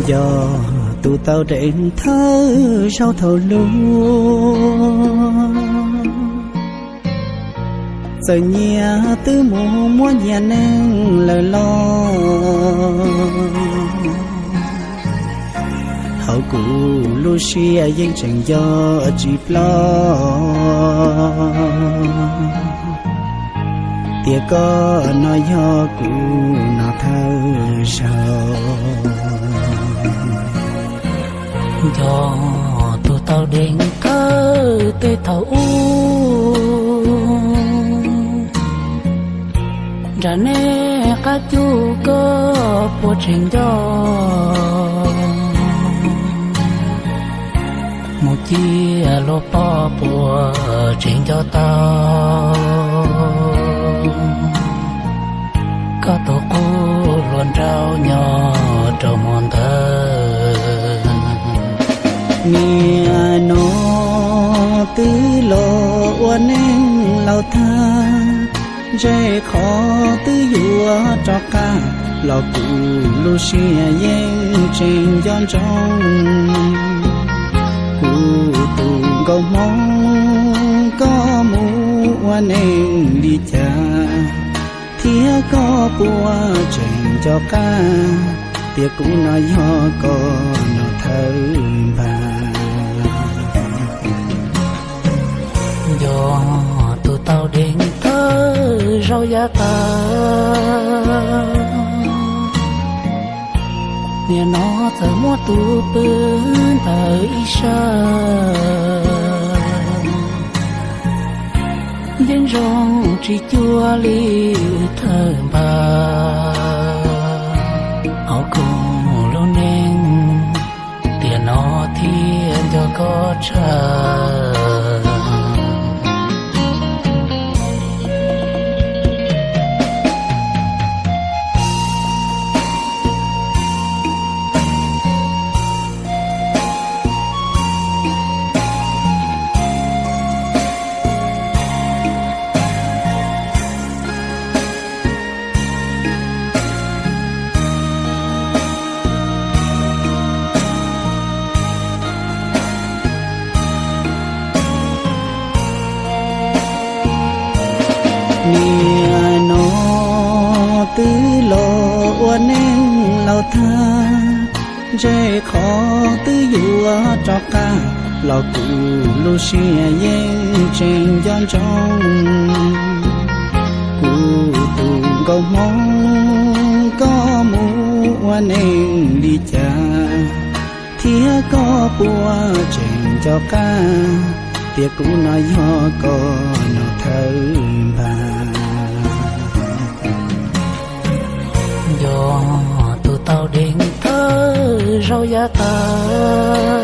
Yog tus tau deev thawj zaug thaum lub, txawm nyias twb mus muab nyias neej lawm los, hauv kuv lub siab yeej tseem nco tsis ploj, tias koj no yog kuv no thawj zaug. Yog tus tau deev thawj tej thaum ub, nram nej qab cub koj puas tseem nco, mus ciaj luag poj puas tseem nco tau koj tus qub hluas nraug nyob rau hmo ntawd. Niaj no twb los ua neej laus tag, ntshe qhov twb yuav rov qab los kuv lub siab yeej tseem nco ntsoov kuv tus nkauj Hmoob. Koj mus ua neej li cas thiab koj puas tseem nco qab tias kuv no yog koj no thawj npag? Yog tus tau deev thawj zaug yav tas, niaj no txawm muab tus pw ntawm ib sab, yeej zoo tsis cuag li thawj npag. Hauv kuv lub neej tiam no thiaj nco koj tshaj. Niaj no twb los ua neej laus tag, ntshe qhov twb yuav rov qab los kuv lub siab yeej tseem nco ntsoov kuv tus nkauj Hmoob. Koj mus ua neej li cas thiab koj puas tseem nco qab tias kuv no yog koj no thawj npag? Yog tus tau deev thawj zaug yav tas,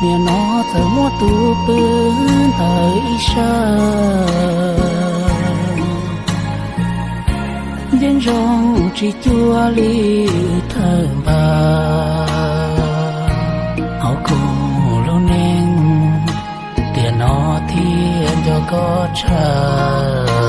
niaj no txawm muab tus pw ntawm ib sab, yeej zoo tsis cuag li thawj npag. Hauv kuv lub neej tiam no thiaj nco koj tshaj.